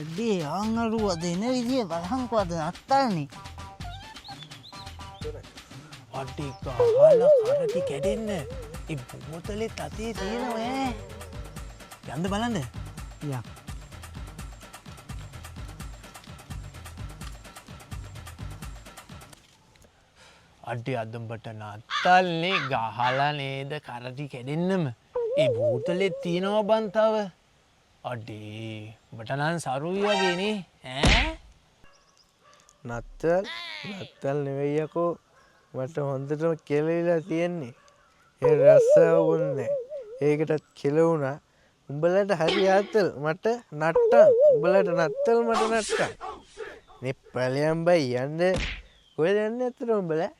අඩේ ආන් අරුව දෙන විදිය බලහන්කෝ අද නත්තල්නේ. අඩේ ගහලා කරටි කැඩෙන්න. ඒ බෝතලෙත් අතේ තියෙනවා ඈ. යන්න බලන්න. යා. අඩේ අද උඹට නත්තල්නේ ගහලා නේද කරටි කැඩෙන්නම. ඒ බෝතලෙත් තියෙනවා බං තව. අඩේ උඹට නම් සරුයි වගේ නේ ඈ. නත්තල් නත්තල් නෙවෙයි යකෝ, මට හොඳටම කෙලවිලා තියෙන්නේ. ඒ රස්සාව වුන්නේ ඒකටත් කෙලවුණා. උඹලට හරි ආතල් මට නට්ටම්, උඹලට නත්තල් මට නට්ටම්. මේ ඵලයන් බයි යන්න. කොහෙද යන්නේ ඇත්තට උඹලා?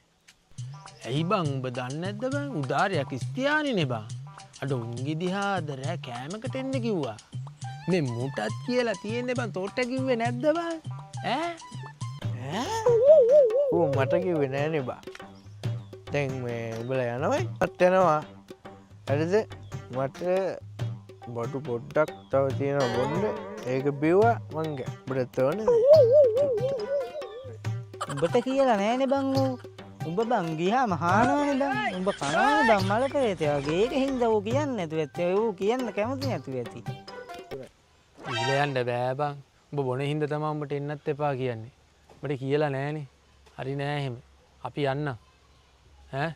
ඇයි බං උඹ දන්නේ නැද්ද බං උදාරයක් ස්තියානිනේ බං. අඩ උන්ගේ දිහා අද රෑ කෑමකට එන්න කිව්වා. මේ මුටත් කියලා තියෙන්නේ බං, තොට කිව්වේ නැද්ද බං? ඈ? ඌ මට කිව්වේ නෑනේ බං. දැන් මේ උඹලා යනවයි මත් යනවා. හරිද? මට බඩු පොඩ්ඩක් තව තියෙනවා බොන්න. ඒක බිව්වා මං ගියා. උඹට ඕනේද? උඹට කියලා නෑනේ බං ඌ. උඹ බං ගියාම හානවනේ බං. උඹ කනවනේ බං මල පෙරේතයා වගේ. ඒක හින්දා ඌ කියන්නේ නැතුව ඇත්තේ. ඌ කියන්න කැමති නැතුව ඇති. ඊළ යන්න බෑ බං. උඹ බොන හින්දා තමයි උඹට එන්නත් එපා කියන්නේ. උඹට කියලා නෑනේ. හරි නෑ එහෙම. අපි යන්න. ඈ?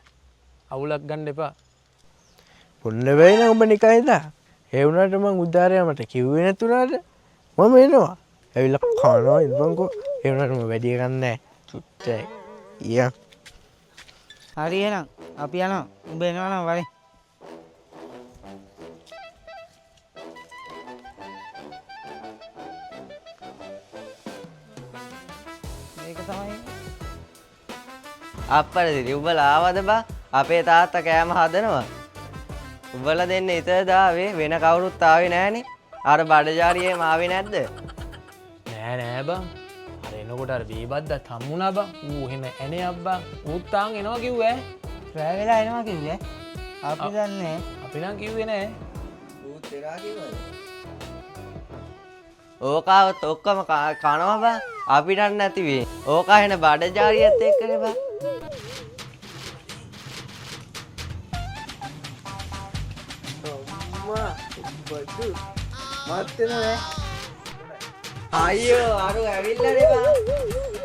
අවුලක් ගන්න එපා. බොන්න බැයි නම් උඹ නිකන් ඉඳා. ඒ වුණාට මං උදාරයා මට කිව්වේ නැතුණාට මම එනවා. ඇවිල්ලා කනවා ඉඳන්කෝ. ඒ වුණාට මම වැඩි එකක් නෑ. චුට්ටයි. ඊයා. හරි එහෙනම් අපි යනවා. උඹ එනවා නම් වරේ. මේක තමයි. අප්පරදිරි උඹලා ආවද බා? අපේ තාත්තා කෑම හදනවා. උඹලා දෙන්න ඉතරද ආවේ? වෙන කවුරුත් ආවේ නෑනේ. අර බඩජාරියේම ආවේ නැද්ද? නෑ නෑ බං. අර එනකොට අර බේබද්දත් හම්බුණා බං. ඌ එහෙම ඇනේ අබ්බා. ඌත් තාන් එනවා කිව්වේ ඈ. රෑ වෙලා එනවා කිව්වේ. අපි දන්නේ. අපි නම් කිව්වේ නෑ. ඌත් එනවා කිව්වද? ඕකාවත් ඔක්කොම කනවා බං. අපිට නැති වෙයි. ඕකා එන බඩජාරියත් එක්කනේ බං. අම්මා බඩු මත් වෙනවා ඈ. අයියෝ අරු ඇවිල්ලානේ බං.